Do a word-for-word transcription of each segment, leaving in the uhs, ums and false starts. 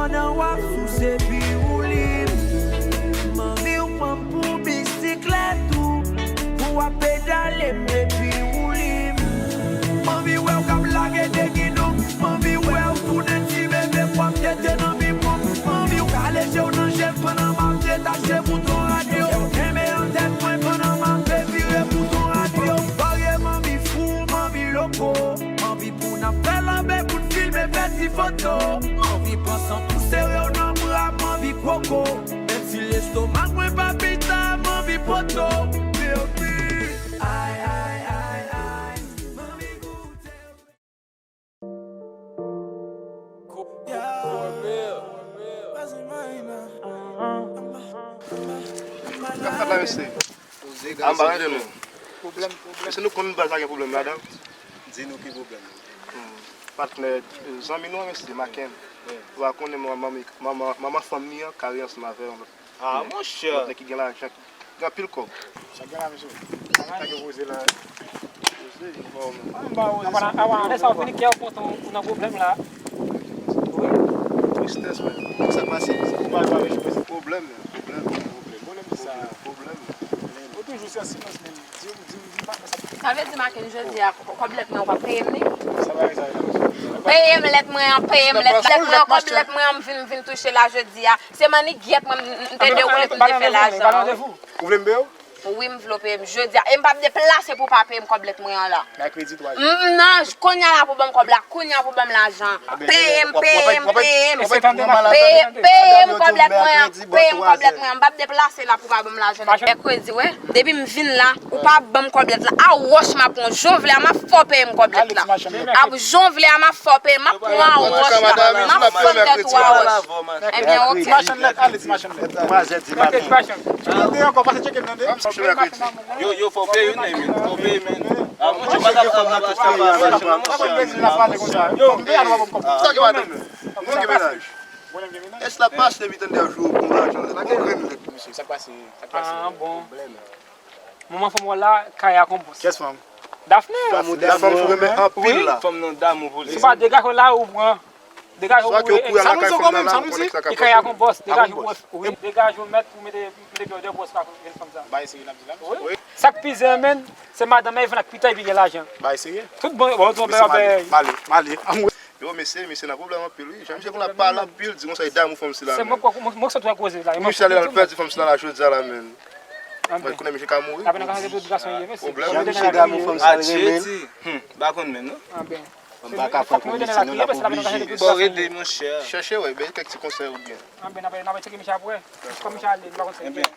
Pandan w ap souse piwouli m, m anvi w pran m pou bisiklèt ou, pou w ap pedale m epi wouli m. M anvi wè w k ap lage de gidon, m anvi wè w tounen ti bebe, w ap tete nan bibwon. M anvi w kale je w nan je m pandan m ap detache bouton radyo. Kenbe an tèt mwen pandan m ap devire bouton radyo. Parye m anvi fou, m anvi loko. M anvi pou n ap fè lanmè, pou n filme, fè ti foto. M anvi pran san pou sere w nan bra, m anvi poko. Menm si lestomak mwen pa pita, m anvi poto. Baby, ay, ay, ay, ay, m anvi goute. Gad la, mesye. Poze, a, m pa rete non. Pwoblèm, pwoblèm. Mesye, nou konn baz la gen pwoblèm ladan. Di nou ki pwoblèm. Hmm. Patnè, zanmi nou an, mesye, Maken. Wi. Ou a konnen manman, manman, manman fanm li an kare ansanm avè yon lòt. Ah, monchè. Yon lòt nèg ki gen lajan, ki gen anpil kòb. Sa gen la, mesye? Sa yo poze la. Poze, ah, m pa poze. Apa, apa, lè sa w vini, kè w kontan, ou nan pwoblèm la. Wi. Tristès, men. Sa k pase? Ou pa, pa rejwe. Pwoblèm, pwoblèm, pwoblèm, pwoblèm, pwoblèm. Ou toujou se silans, men. Sa vle di, Maken, jodi a, kòb lèt mwen an, ou p ap peye m li? Peye m lèt mwen an, peye m lèt la. Lèt mwen an, kòb lèt mwen an, m vin, m vin touche la jodi a. Se mannigyèt mwen, m, m te dewoule pou m te fè lajan. Ou vle m peye w? Wi, m vle w peye m jodi a. E m p ap deplase pou w pa peye m kòb lèt mwen an la. Mèkredi twa jou. M, nan, kounye a la pou ban m kòb la, kounye a pou ban m lajan. Peye m, peye m, peye m. Peye, peye m kòb lèt mwen an, peye m kòb lèt mwen an. M p ap deplase la pou w pa ban m lajan mèkredi, wi. Depi m vin la, ou pa ban m kòb lèt la. A wòch m ap pran w. Jan w vle a, m ap fè w peye m kòb lèt la. A jan w vle a, m ap fè w peye, m ap pran w a wòch la. M ap fè tèt ou a wòch. Ebyen, oke. Ti machann lèt, ale, ti machann lèt. Demwazèl di maten. Ti nou te ankò, pase tcheke m tande. Yo, yo, fò w peye, men, fò w peye, men. A, monchè, m pa ka, m pa ka, m pa ka, monchè. Yo, m peye, nou pa ban m kòb. Sa ki maten, men? Mwen gen mennaj. Èske l ap pase depi tande ap jwe bon lajan, bon grenn lèt? Misye, sa k pase? Sa k pase? Ah, bon. Pwoblèm. Manman fanm wè la, kay a konpòs. Kiyès fanm? Dafne. Dafne, fanm ou renmen anpil la. Fanm nan damou pou li. Se pa degaje w la ou pran. Degaje w pou ou. Sa moun sa menm, sa moun di? Li kay a konpòs, degaje w pou ou. Wi, degaje w mèt pou mete, mete pye w deyò pou w pa jwenn fanm sa. Bay serye n ap di la, mesye. Wi. Sa k pi zen menm, se madanm Evan ak Pita epi gen lajan. Bay serye. Tout bon, bon, tout bon, bay. Male, male. Yo, mesye, misye nan pwoblèm anpil, wi. Jan misye konn ap pale anpil, di konsa, li damou fanm sila, men. Se mwen k, mwen, mwen k sot wè koze la. Misye ale al pèdi fanm sila la jodi a la, men. Mwen konnen misye ka mouri. Pwoblèm. Jan misye damou fanm sila, li renmen l. M pa konn menm, non. M pa ka fè pou misye, non, l ap oblije. Fò rete, monchè. Chèche, wè, bay kèk ti konsèy ou byen. Anben, n ap, n ap tcheke misye apre. Kòm misye ale, m pa konn sa l ye.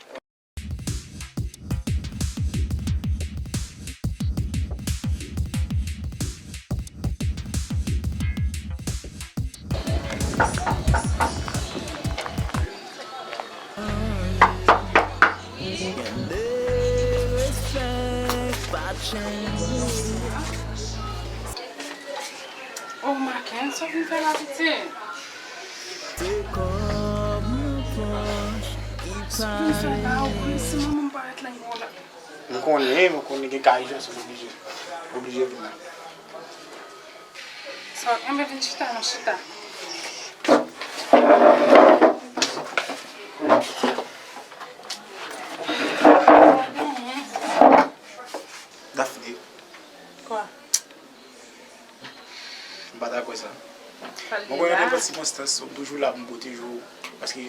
Oh, Maken, sa w vin fè la, pitit? Sa w vin fè la, ou konnen si manman m parèt la, m konnen. M konnen, m konnen gen kay ijan, se oblije. Oblije vin la. Sa, enben vin chita, non, chita. Dafne. Kwa? M pa ta kwè sa. Mwen konnen nenpòt sikonstans, m toujou la pou m pwoteje w. Paske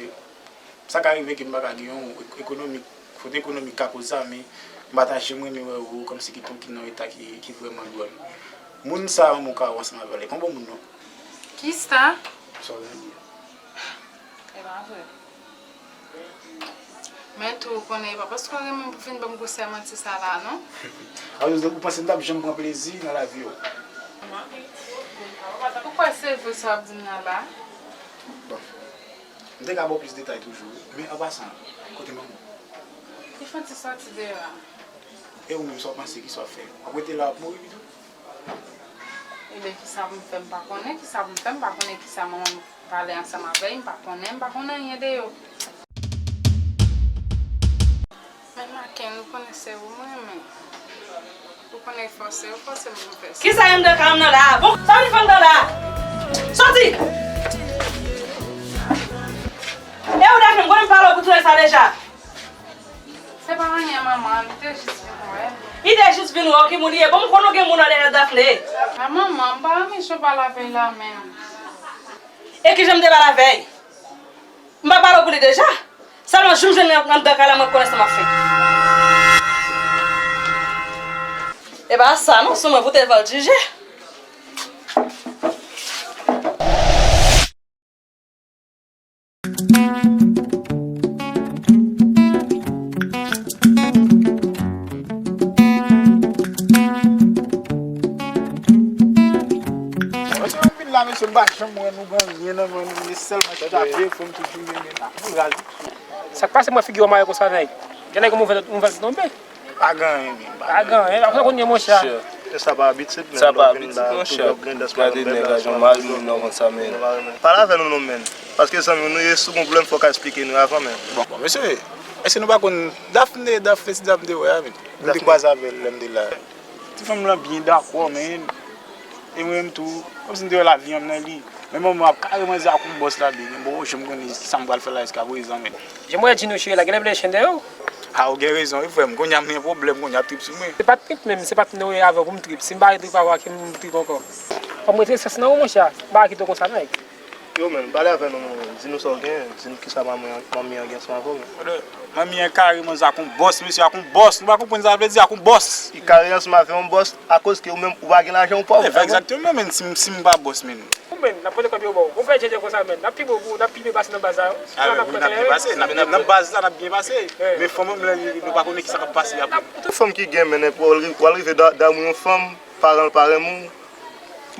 sa ka rive ke m pa ka gen yon ek-, ekonomik, fote ekonomik ka koz sa, men m pa ta janm renmen wè ou kòmsi ki tonkin nan yon eta ki, ki vrèman dwòl. Moun sa a, moun ka wè ansanm avè l, e pa yon bon moun, non. Kisa? Sa w vle di a? E pa vre. Men tou, ou konnen, e pa paske w renmen m pou fin ban m gwosè manti sa la, non. A, ou panse m t ap janm pran plezi nan lavi w? Ou kwè se vre sa w ap di m nan la? Bon. M te ka ba w plis detay toujou, wi. Men an pasan, kote manman w? Li fè yon ti sòti deyò a. E ou menm, sa w panse, kisa w ap fè? W ap rete la, w ap mouri pito? Ebyen, kisa pou m fè, m pa konnen, kisa pou m fè, m pa konnen kisa manman m pale ansanm avè l, m pa konnen, m pa konnen anyen de yo. Men Maken, ou konnen se ou m renmen. Ou konnen fòse, ou fòse m pou m fè sa. Kisa yon de kay m nan la a? Bon, sa w vin fè m nan la a? Sòti! Sa deja? Se pa anyen, manman, li te jis vin wè m. Li te jis vin wè w, ki moun li ye? Bon, m konnen w gen moun anndan dèyè Dafne. A, manman, m pa renmen jan w pale avè l la menm. E kijan m te pale avè l? M pa pale w pou li deja? Sèlman jou m jwenn li anndan kay la, mwen konnen sa m ap fè. E pa sa non, sou mwen pou te voltije. Mesye, m vin la, mesye, m pa janm wè nou gen anyen nan men nou, men sèlman chape, fò m toujou renmen la. Raz. Sa k pase mwen figi w mare konsa, nèg? Gen nèg yon mouvèl, mouvèl ki tonbe. Pa gen anyen, men. Pa gen anyen, apre kounye, monchè. Monchè. Sa pa abitid, men. Sa pa abitid, monchè. Gade nèg la, jan mal moun nan konsa, men. Pale avè nou non, men. Paske zanmi nou ye, si w gen pwoblèm, fò w ka esplike nou avan, men. Bon, bon, mesye, èske nou pa konn Dafne, Dafne, ti Dafne te wè a, men? Nou te kwaze avè l lè m te la. Ti fanm lan byen dakò, men. E mwen menm tou, kòmsi m te wè lavi an m nan li. Men manman ap kare manzè ak yon bòs la, li. Bon, ou janm konnen sa m pral fè la jiskaprezan, men. Jan m wè Djino chire la, genlè vle chen dèyè w. A, ou gen rezon, wi, frè m. Kounye a m gen pwoblèm, kounye a ap trip sou mwen. Se pa trip menm, se pa trip nan wè avè w pou m trip. Si m pa trip avè w, ki m trip ankò? Fò m rete sans nan ou, monchè. M pa kite w konsa, non. Yo, men, pale avè nou, di nou sa w gen, di nou kisa manmi an, manmi an gen ansanm avè w, men. Brother, manmi an kare manzè ak yon bòs, mesye, ak yon bòs. Nou pa konprann sa sa vle di, ak yon bòs. Li kare ansanm avè yon bòs akoz ke ou menm ou pa gen lajan, ou pòv. Egzakteman, men, si m, si m pa bòs, men. Ou, men, n ap pote kòb yo ba w. Ou fè djèdjè konsa, men. N ap pi bon pou ou, n ap pi byen pase nan baz la, yo. A, men wi, n ap byen pase. Nan, nan, nan baz la, n ap byen pase. Men fanm an, lè li, nou pa konnen kisa k ap pase apre. Tout fanm ki gen, men, pou w rive da-, damou yon fanm, paran l pa renmen w.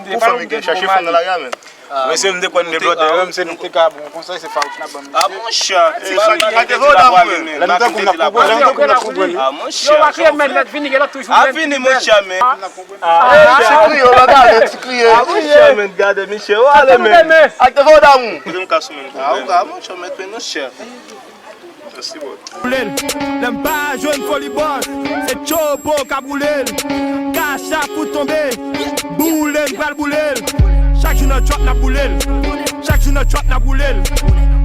Pou fanm ki gen chache fanm nan lari a, men. Mesye, m te kwè nou te blòdè, menm se nou te ka bon konsa, se fawouch n ap ban m, mesye. A, monchè. Ak te fè w damou, men. Lè nou tankou n ap konprann, lè nou tankou n ap konprann. A, monchè. Yo, pa kriye, men, nèt vini, gen lòt toujou, a, men. Vini, monchè, men. A, ti kriye, w pa gade, ti kriye. A, monchè, men, gade, monchè, w ale, men. Ak te fè w damou. Kote m ka sou, men. A, ou ka, monchè, mèt, men, monchè. Boule l, lè m pa jwenn foli bòs, se Chopo k ap boule l. Kachap pou tonbe, boule m pral boule l. Chak jou nan trap n ap boule l. Chak jou nan trap n ap boule l.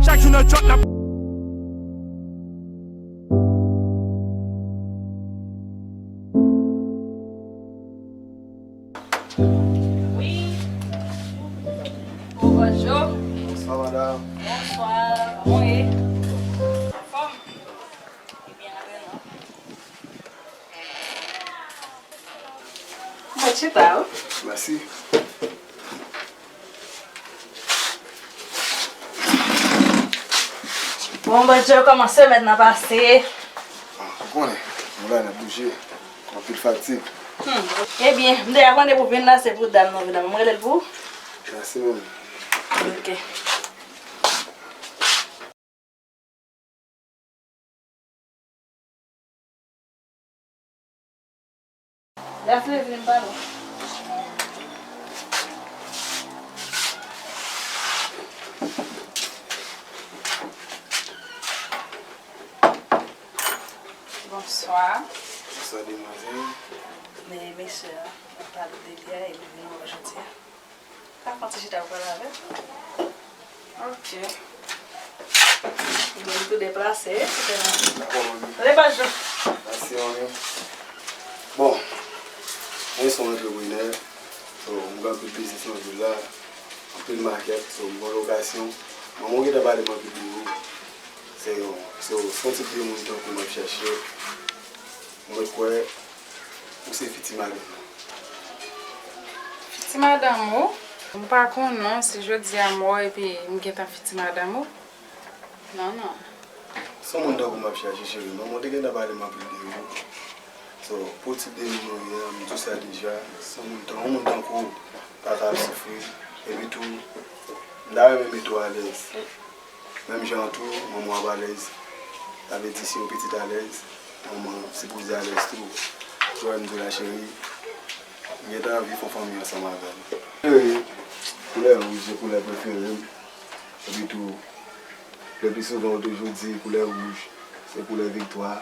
Chak jou nan trap n ap Wi. Bonjou. Bonswa, madanm. Bonswa. Kòman w ye? Anfòm? Ebyen, apre non. Mwen chita, wi. Mèsi. Bon, Bondye, kòman semèn nan pase? Ah, ou konnen, nou la n ap bouje. Anpil fatig. Hmm. Ebyen, m te ap mande pou vin la, se pou dam nan vin la. M rele l pou ou. Mèsi, manmi. Ok. Dafne, vini m pale w. Bonswa. Bonswa, demwazèl. Men mesye a, m ap pale de li a, e li vin wè w jodi a. Ka fè yon ti chita pou pale avè l. Ok. Bon, nou tou deplase, wi, se te nan. Dakò, manmi. Rele pa Jan. Mèsi, manmi. Bon, mwen se yon antreprenè. So, m gen anpil biznis nan vil la. Anpil makèt. So, m gen lokasyon. Manman w gentan pale m anpil de ou. Se yon, se yon, se yon tip de moun tankou w m ap chèche. Mwen kwè ou se fiti madanm mwen. Fiti madanm ou? M pa konn non, si jodi a m wè w epi m gentan fiti madanm ou. Non, non. Se yon moun tankou w m ap chèche, cheri. Manman w te gentan pale m anpil de ou. So, pou tip de moun ou ye a, m di w sa deja. Se yon moun tan-, yon moun tankou w pa ka ap soufri. Epi tou, m ta renmen mete w alèz. Menm jan an tou, manman w ap alèz. Sa vle di si yon pitit alèz, manman sipoze alèz tou. Ou wè m di w la, cheri, m gentan anvi fè yon fanmi ansanm avè l. Cheri, koulè wouj se koulè prefere m. Epi tou, le pli souvan ou toujou di koulè wouj se koulè viktwa.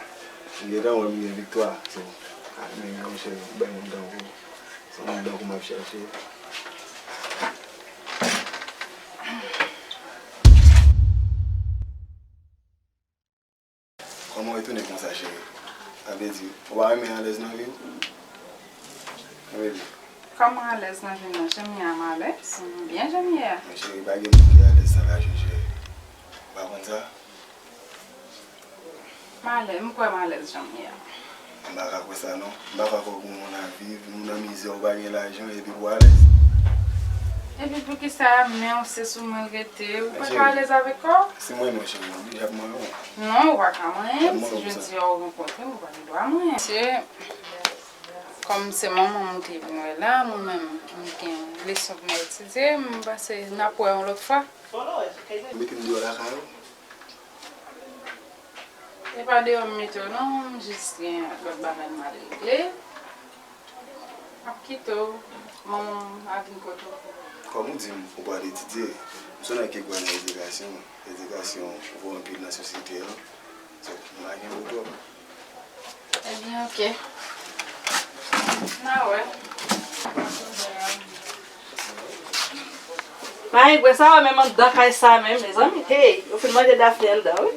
M gentan wè m gen viktwa. So, a, men, monchè, bèl moun tankou w. Se moun tankou w m ap chèche. Kòman w retounen konsa, cheri? Sa vle di, ou pa renmen alèz nan vi w? Sa vle di. Kòman alèz nan vi m nan? Jan m ye a, m alèz. M byen jan m ye a. Men cheri, pa gen moun ki alèz san lajan, cheri. Ou pa konn sa? M alèz, m kwè m alèz jan m ye a. M pa ka kwè sa non. M pa ka kwè pou moun ap viv, nou nan mizè, ou pa gen lajan, epi pou alèz. Epi poukisa men w se sou mwen l rete? Ou pa ka alèz avèk kò w? Si mwen non, cheri, m oblije ap manyen w. Non, ou pa ka manyen m. Si jodi a ou rankontre m, ou pa gen dwa manyen m. Se kòm se manman m ou te vin wè la, mwen menm, m gen leson pou m etidye, m panse n ap wè yon lòt fwa. Ou mete m deyò lakay ou? E pa deyò m mete w non, m jis gen lòt bagay m al regle. M ap kite w, manman m a vin kote w. Kòm ou di m ou pral etidye, m se yon nèg ki kwè nan edikasyon. Edikasyon vo anpil nan sosyete an. So, m pa gen pou twòp. Ebyen, oke. N a wè. Mayi, bwè sa wè menm anndan kay sa menm, mezanmi. Hey, yo fin manje Daphné anndan, wi.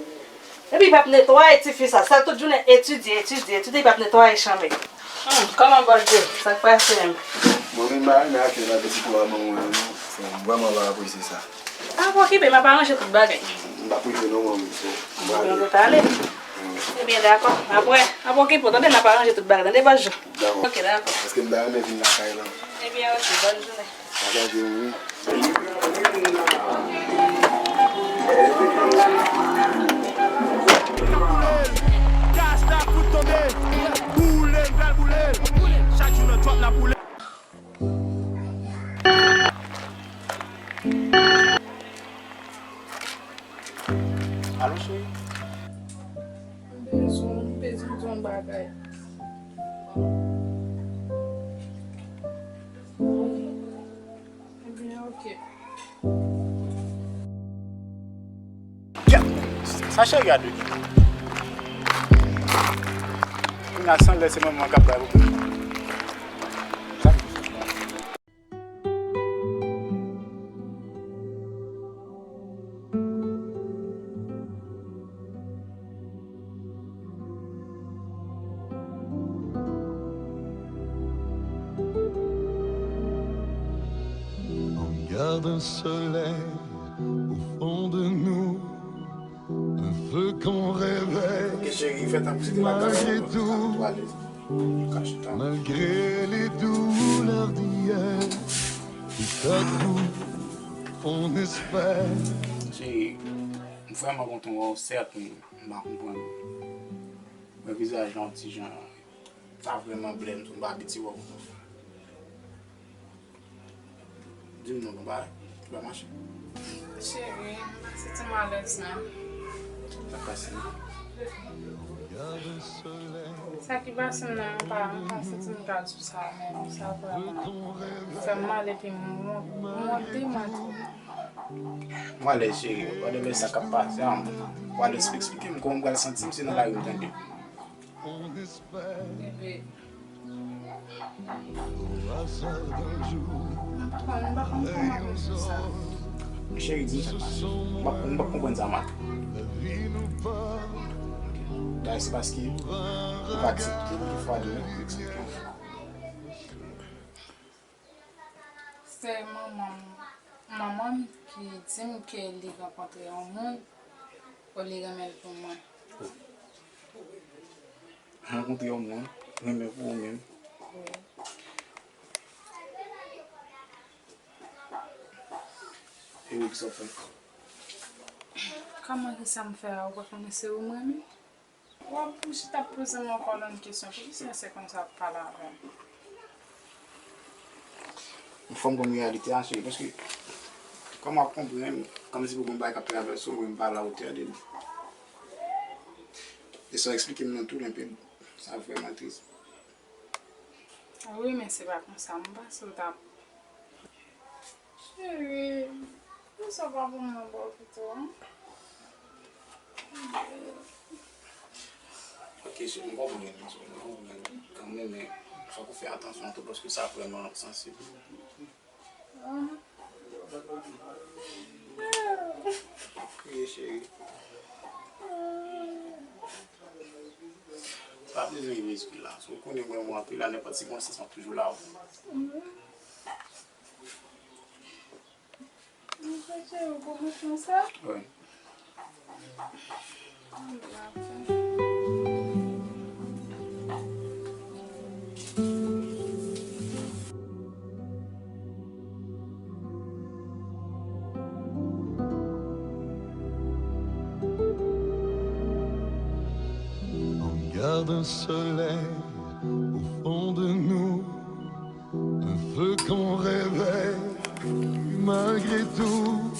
Epi li p ap netwaye tifi sa. Sa tout jounen etidye, etidye, etidye, li p ap netwaye chanm li. Hmm, kòman bòs Djo? Sa k pase menm? Mwen menm m pa renmen akèy la pitit ou a ban mwen an non. So, m vrèman pa apresye sa. Pa okipe, m ap aranje tout bagay. M p ap rive non mwen menm, so, m prale. Mwen prale. Hmm. Ebyen, dakò. Apre, ap okipe w, tande, n ap aranje tout bagay, tande, bòs Djo? Dakò. Oke, dakò. Paske m ta renmen vin lakay la. Ebyen, oke, bòn jounen. Pataje wi. Kasta fout tonbe. Boule m pral boule l. Chak jou nan trap n ap boule. Alo cheri. M bezwen, m bezwen di yon bagay. Ebyen, oke. Ya! Sa cheri a de ki? Kounya san lè se manman k ap bay pou mwen. On garde un soleil au fond de nous, un feu qu'on réveille. Ok, chérie, fais ta petite vacances. Malgré tout, malgré les douleurs d'hier, tout à coup, on espère. Chérie, m vrèman kontan wè w, sèt, m pa konprann. Mwen vizaj la yon ti jan, sa vrèman blè m tou, m pa abitye wè w konsa. Di m non, bon bagay, tout va mache. Cheri, m pa santi m alèz non. Sa k pase? Sa ki pase m nan, m pa, m pa santi m ka di w sa, men sa vrèman fè m mal epi m wont, m wont de mwen tou. M alèz cheri, whatever sa k ap pase a, w alèz, eksplike m kòman m pral santi m si nan lari m tande. Bebe. Papa, m pa konn kòman pou di sa. Cheri, di m sa k pase. M p ap, m p ap konprann sa mal. Bagay se paske ou pa aksepte m, ki fwa de eksplike m. Se manman m, manman m ki di m ke li rankontre yon moun, pou li renmen l pou mwen. Rankontre yon moun, renmen pou ou menm. Wi. E ou, kisa w fè? Kòman, kisa m fè a? Ou pa konnen se ou m renmen? W ap chita ap poze m yon kolonn kesyon. Poukisa se konsa w ap pale avè m? Fò m konn reyalite a, cheri, paske kòm w ap konprann, kòmsi pou gen bagay k ap travèse w, mwen m pa alatè de li. E sa w eksplike m nan tou lenpil, sa vrèman tris. Wi, men se pa konsa m panse w t ap Cheri, poukisa w pa pou mwen bò pito, an? Ok, cheri, m konprann, m konprann kanmenm, men fòk ou fè atansyon tou, paske sa vrèman sansib. Ah. Ou ap kriye, cheri. Dezoli, dezoli la. Si w konnen mwen, mwen anpil la, nenpòt sikonstans, m ap toujou la pou ou. Mwen chèche yon pwomosyon sa? Wi. On garde un soleil au fond de nous, un feu qu'on réveille malgré tout,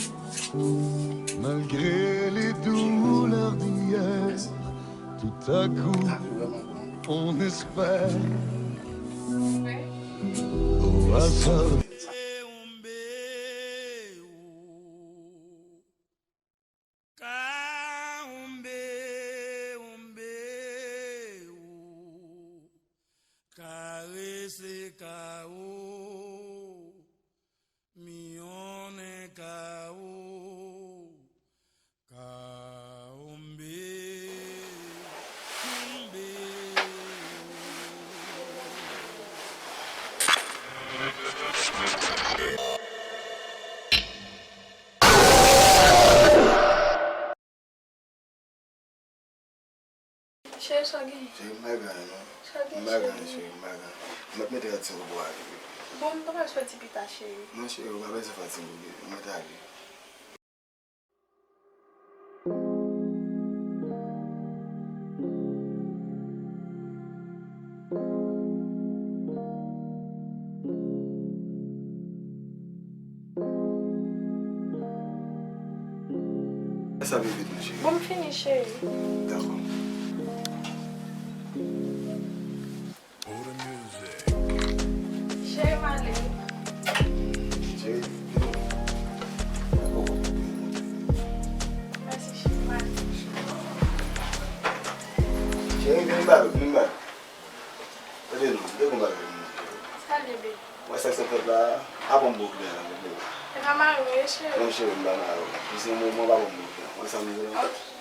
malgré les douleurs d'hier. Tout à coup, on espère. Au hasard. Ka onbe, onbe, o. Karese ka o. Mi onen ka o. Ka onbe, onbe, o. Cheri, sa w genyen? Cheri, m pa gen anyen, non. Sa w genyen, cheri? M pa gen anyen, cheri, m pa gen anyen. M ap mete rad sa pou ale. Bon, m ta pral soti pita, cheri. Non, cheri, ou pa bezwen fatige, ou mèt ale. Fè sa pi vit, mon cheri. Bon, m fini, cheri. Dakò. Cheri, m ale. Cheri, vini. Mèsi, cheri, m ale. Cheri, vini ba, vini ba. Tande non, m te gon bagay pou mwen. Sa l ye, baby? Wè sa k sot fèt la, pa ban m bon klè la, non, baby. E pa mari w ye, cheri? Non, cheri, m pa mari w. Plis yon moman, pa ban m bon klè. Wè sa m di la? Ok.